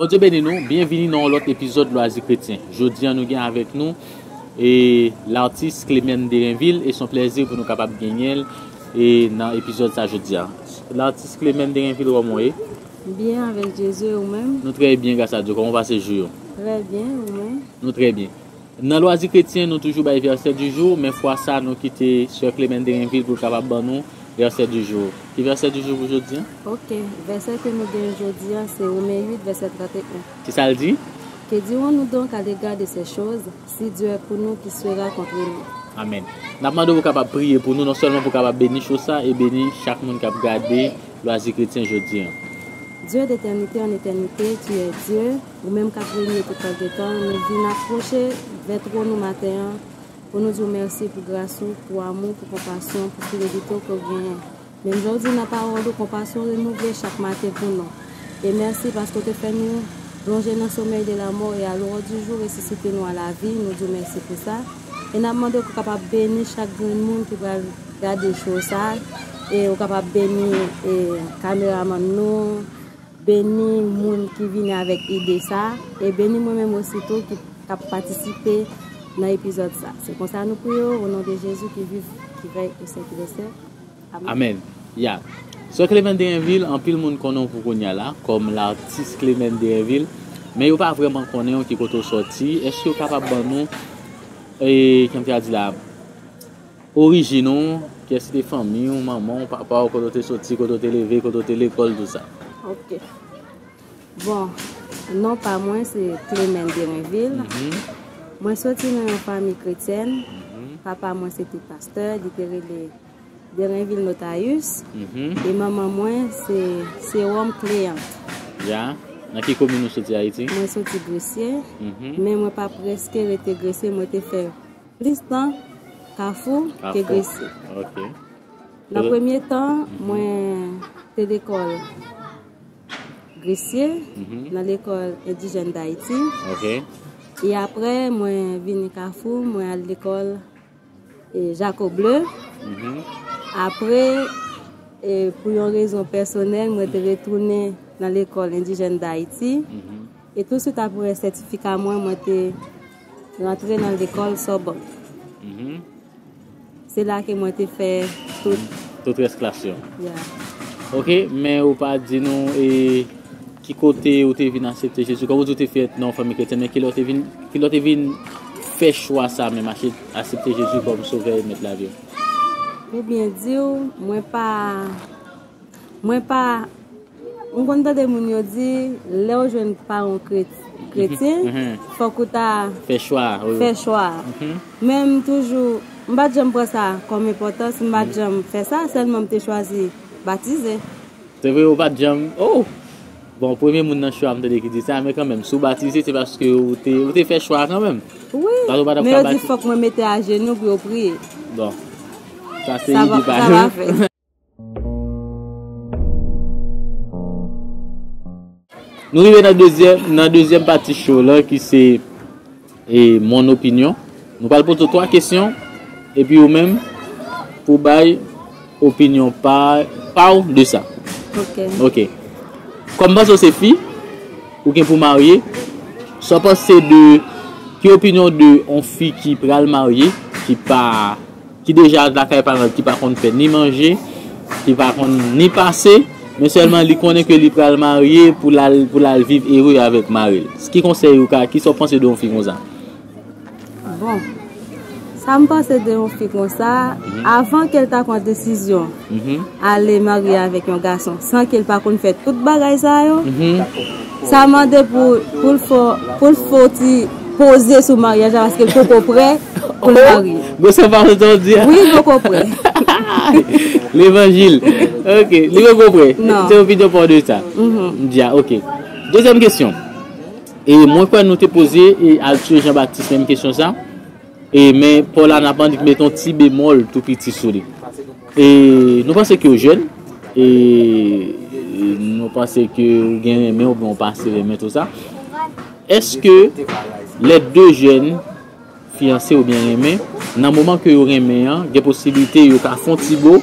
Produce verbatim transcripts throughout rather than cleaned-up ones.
Bondye beni nou, byenvini nan yon lòt epizòd Lwazi Kretyen. Jodi a nou gen avèk nou e latis Clemène Derenvil e se yon plèzi pou nou kapab genyen l e nan epizòd sa jodi a. Latis Clemène Derenvil, kòman w ye? Byen avèk Jezi, ou menm? Nou trè byen, gras a Dye. Kòman w pase jou yo? Trè byen, ou menm? Nou trè byen. Nan Lwazi Kretyen, nou toujou bay vèsè di jou, men fwa sa nou kite sè Clemène Derenvil pou l kapab ban nou vèsè di jou. Ki vèsè di jou pou jodi a? Ok, vèsè ke nou gen jodi a se Women uit, vèsè trannteyen. Ki sa l di? Que dirons-nous donc à l'égard de ces choses? Si Dieu est pour nous, qui sera contre nous? Amèn. N ap mande w pou w kapab priye pou nou, non sèlman pou w kapab beni cho sa e beni chak moun k ap gade Lwazi Kretyen jodi a. Dieu d'éternité en éternité, tu es Dieu, ou menm k ap renye tout tan gen tan, nou vin apwoche vè twòn ou maten an pou nou di w mèsi pou gras ou, pou amou, pou konpasyon, pou fidelite w ke w genyen. Menm jan w di nan pawòl ou, konpasyon renouvle chak maten pou nou. E mèsi paske w te fè nou plonje nan somèy de lanmò e a lòd di jou resisite nou a lavi, nou di w mèsi pou sa. E n ap mande w pou w kapab beni chak grenn moun ki pral gade cho sa, e w kapab beni e, kameramann nou, beni moun ki vini avèk ide sa, e beni mwen menm osi tou ki k ap patisipe nan epizòd sa. Se konsa nou priye w, o non de Jezi ki viv, ki rèy e syèk de syèk. Amèn. Amèn. Ya. Sè Clemène Derenvil, anpil moun konnen w pou kounye a la, kòm latis Clemène Derenvil, men yo pa vrèman konnen w, ki kote w sòti. Èske w kapab ban nou, e, kòman te a di la, orijin ou, kiyès ki te fanmi w, manman w, papa w, kote w te sòti, kote w te leve, kote w te lekòl, tou sa? Ok. Bon, non pa mwen se Clemène Derenvil. Mhm. Mwen soti nan yon fanmi kretyèn. Mhm. Papa mwen se te pastè, li te rele Derenvil Notayis. Mhm. E manman mwen se Sewòm Kleyant. Ya, nan ki komin ou soti Ayiti? Mwen soti Gresye, mhm, men mwen pa prèske rete Gresye, mwen te fè plis tan Kafou ke Kafou. Gresye. Ok. Nan premye tan, mhm, mwen te lekòl Gresye, mhm, nan lekòl endijèn Dayiti. Ok. E apre, mwen vini Kafou, mwen al lekòl, e, Jacob Bleu. Mhm. Apre, e, pou yon rezon pèsonèl, mwen te retounen nan lekòl endijèn Dayiti. Mhm. E touswit apre sètifika mwen, mwen te rantre nan lekòl Sorbonne. Mhm. Se la ke mwen te fè tout. Tout rès klas yo. Ya. Ok, men ou pa di nou, e, ki kote ou te vin aksepte Jezi? Kòm ou di ou te fèt nan yon fanmi kretyèn, men kilè ou te vin, kilè ou te vin fè chwa sa menm, aksep-, aksepte Jezi kòm Sovè e Mèt lavi w? Pou byen di w, mwen pa Mwen pa, m konn tande moun yo di, lè w jwenn paran kret-, kretyen, mhm, fòk ou ta fè chwa, wi, fè chwa. Mhm. Men m toujou, m pa t janm pran sa kòm enpòtans, m pa t, mhm, janm fè sa, sèlman m te chwazi batize. Se vre, ou pa t janm, oh! Bon, premye moun nan cho a m tande ki di sa, men kanmenm, si w batize, se paske ou te, ou te fè chwa kanmenm. Wi, men yo di fòk mwen mete ajenou pou yo priye. Bon, sa se ide pa yo. Sa pa fèt. Nou rive nan dezyèm, nan dezyèm pati show la ki se, e, mon opinion. Nou pral poze w twa kesyon epi ou menm pou bay opinyon pa, pa w de sa. Ok. Ok. Kòm panse w se fi, ou gen pou marye, sa w panse de, ki opinyon w de yon fi ki pral marye, ki pa ki deja lakay paran l, ki pa konn fè ni manje, ki pa konn ni pase, men sèlman li konnen ke li pral marye pou l al, pou l al viv ere avèk mari l. Ki konsèy ou ka, kisa w panse de yon fi konsa? Bon, sa m panse de yon fi konsa, mhm, avan ke l ta pran desizyon, mhm, ale marye avèk yon gason san ke l pa konn fè tout bagay sa yo, mhm, sa mande pou, pou l fè, pou l fè yon ti poze sou maryaj la, paske l poko prè pou l marye. Gwo sa pa antann di a. Wi, l poko prè. Levanjil. Ok, li poko prè. Non. Se opinyon pa w de sa. Mhm. M di a, ok. Dezyèm kesyon. E mwen kwè nou te poze e Altude Jean Baptiste menm kesyon sa. E, men Paul Arnap annik mete yon ti bemòl tou piti sou li. E nou panse ke w jèn, e, e nou panse ke w gen renmen oubyen w pase renmen tou sa. Èske lè de jèn fiyanse oubyen renmen, nan moman ke yo renmen an, gen posiblite yo ka fè yon ti bo,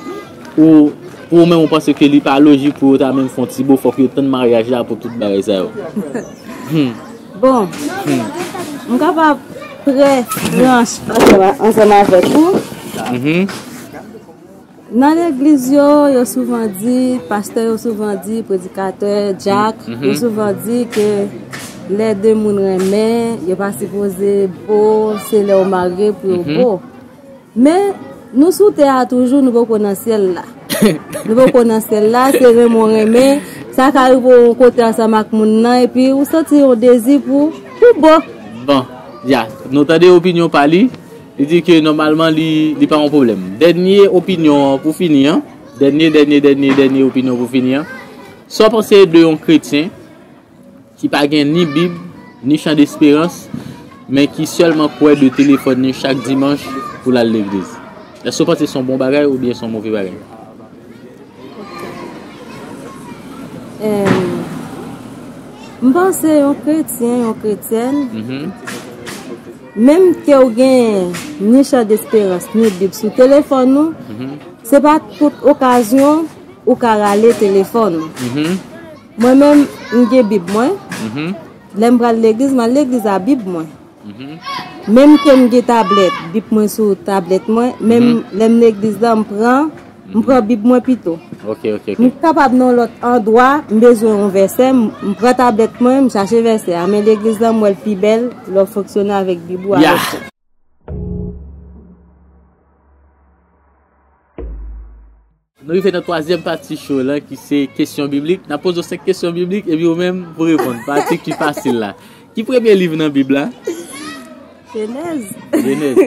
ou Pou ou menm, ou panse ke li pa lojik pou yo ta menm fè yon ti bo, fòk yo tann maryaj la pou tout bagay sa yo? Hmm. Bon, m kapab trè franch ansanm avèk ou. Nan legliz yo, yo souvan di, pastè yo souvan di, predikatè, dyak, yo souvan di ke lè de moun renmen, yo pa sipoze bo, se lè yo marye pou yo bo. Men, nou sou tè a toujou, nou poko nan syèl la. Nou poko nan syèl la, se renmen w renmen. Sa ka rive w yon kote ansanm ak moun nan, epi ou santi yon dezi pou, pou bo. Bon, ya, nou tande opinyon pa li. Li di ke nòmalman li, li pa yon pwoblèm. Dènye opinyon an pou fini an. Dènye, dènye, dènye, dènye opinyon pou fini an. Sa w panse de yon kretyen ki pa gen ni Bib, ni chan desperans, men ki sèlman kwè de telefòn li chak dimanch pou l al legliz? Èske w panse se yon bon bagay oubyen se yon move bagay? M panse yon kretyen, yon kretyèn, menm ke w gen ni chan desperans, ni Bib sou telefòn ou, se pa tout okazyon ou ka rale telefòn ou. Mwen menm, m gen Bib mwen. Lè m pral legliz, m al legliz a Bib mwen. Menm ke m gen tablèt, Bib mwen sou tablèt mwen, menm lè m legliz la, m pran, m pran Bib mwen pito. Ok, ok, ok. M kapab nan lòt andwa, m bezwen yon vèsè, m m pran tablèt mwen, m chache vèsè a. Men legliz la, m wè l pi bèl lè w fonksyone avèk Bib ou, avèk sa. Nou rive nan twazyèm pati show lan ki se kesyon biblik. N ap poze w senk kesyon biblik epi ou menm pou reponn. Pati ki fasil la. Ki premye liv nan Bib la? Jenèz. Jenèz.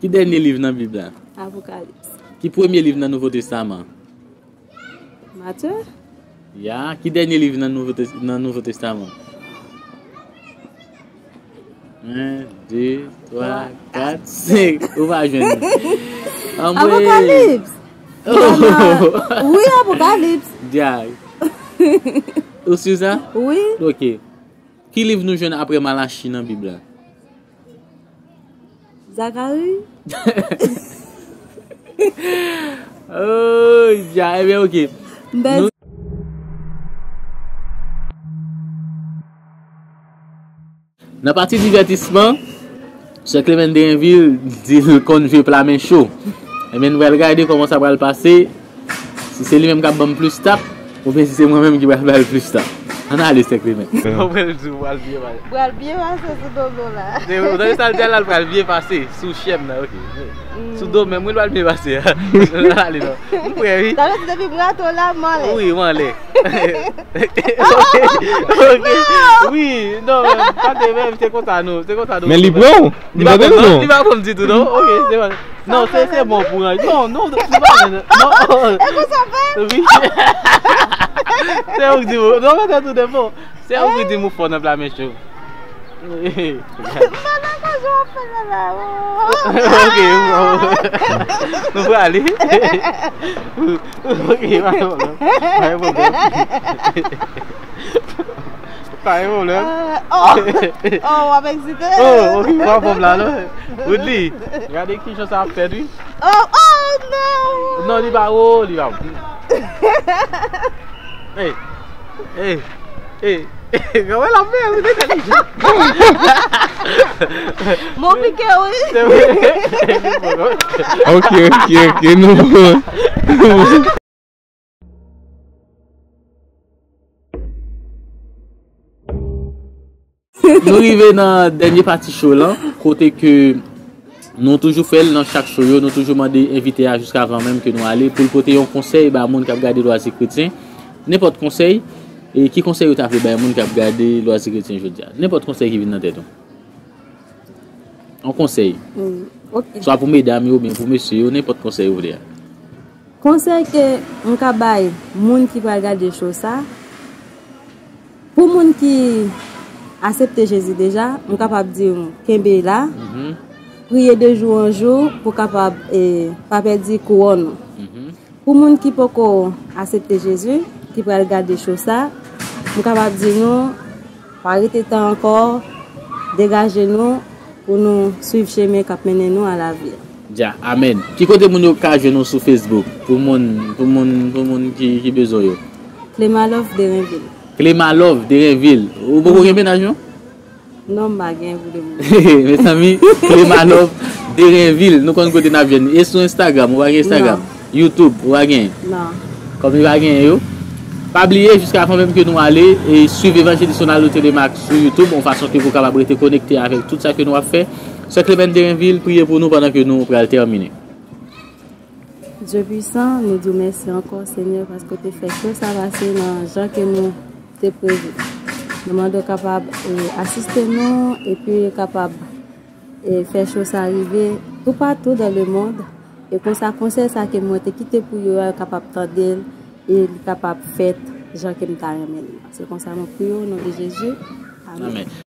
Ki dènye liv nan Bib la? Apokalips. Ki premye liv nan Nouvo Testaman? Matye. Ya, ki dènye liv nan Nouvo Tes- nan Nouvo Testaman? En, de, twa, kat, senk. Ou pa jwenn li. Anmwey. Apokalips. Wi, Apokalips. Dyay. Ou si sa? Wi. Ok. Ki liv nou jwenn apre Malachi nan Bib la? Zakari. Oh, ya, ebyen, ok. M pèdi. Nan pati divètisman, Sè Clement Derinville di l konn vye pla men cho. Ebyen, nou pral gade kòman sa pral pase. Si se li menm k ap ban m plis tap, oubyen si se mwen menm ki pral ba l plis tap. Ann ale, Sè Clement. Ou pral di w pral byen pase. Pral byen pase sou do m la. Ou tande sa l di a la, l pral byen pase sou chè m nan, ok. Sou do m menm, wi, l pral byen pase a. Ann ale non. M prè, wi. Sa vle di depi m rate w la, m anlè. Wi, m anlè. Ok, ok. Wi, non, men, tande, men, se konsa nou, se konsa nou. Men li pran w. Li pa pran m, non, li pa pran m ditou, non. Ok, se pa. Non, se, se bon pou an. Non, non, non, non. E konsa fè? Wi. Se ou ki di m, non, mete tou devan. Se ou ki di m ou fò nan pla men cho. Mwen nan koze w ap fè la la. Ok, nou prale. Ok, pa gen pwoblèm. Pa gen pwoblèm. Pa gen pwoblèm. Oh, oh, w ap egzite. Oh, ok, w ap bon la, non? Woodly, gade ki jan sa ap fèt, wi. Oh, oh, non. Non, li pa, oh, li pa. Hey, hey, hey. Gade la, men, wi, gade. Mwen pike, wi. Ok, ok, ok, nou. Nou rive nan dènye pati show lan, kote ke nou toujou fè l nan chak show yo, nou toujou mande envite a jiskavan menm ke nou ale pou l pote yon konsèy ba moun k ap gade Lwazi Kretyen, nenpòt konsèy, e ki konsèy ou ta vle bay moun k ap gade Lwazi Kretyen jodi a? Nenpòt konsèy ki vin nan tèt ou. Yon konsèy. Swa pou medam yo, oubyen pou mesye yo, nenpòt konsèy ou vle a. Konsèy ke m ka bay moun ki pral gade show sa, pou moun ki asepte Jezi deja, m kapab di w kenbe la, priye de jou an jou pou kapab e, pa pèdi kouwòn ou. Pou moun ki poko asepte Jezi, ki pral gade show sa, m kapab di nou, pa rete tan ankò, degaje nou pou nou swiv chemen k ap mennen nou a lavi a. Dja, amèn. Ki kote moun yo ka jwenn ou sou Facebook? Pou moun, pou moun, pou moun ki, ki bezwen yo. Cléma Love Derenville. Cléma Love Derenville. Ou poko gen mennaj non? Non, m pa gen pou de moun. Mezanmi, Cléma Love Derenville. Nou konn kote n ap jwenn. E sou Instagram, ou pa gen Instagram? Non. YouTube, ou pa gen? Non. Kòm li pa gen yo. Pa bliye, jiska avan menm ke nou ale, e swiv Evangelist Ronaldo Telemaque sou YouTube, yon fason ke pou kapab rete konekte avèk tout sa ke nou ap fè. Sè Clémène Derenville, priye pou nou pandan ke nou pral tèmine. Dye pwisan, nou di w mèsi ankò, Senyè, paske w te fè cho sa pase nan jan ke nou te prevwa. Nou mande w kapab e, asiste nou epi kapab e, fè cho sa rive toupatou dans le monde. E konsa, konsèy sa ke mwen te kite pou yo a, yo kapab tande l e li kapab fèt jan ke m ta renmen li. Se konsa mwen priye w, o non de Jezi. Amèn. Amèn.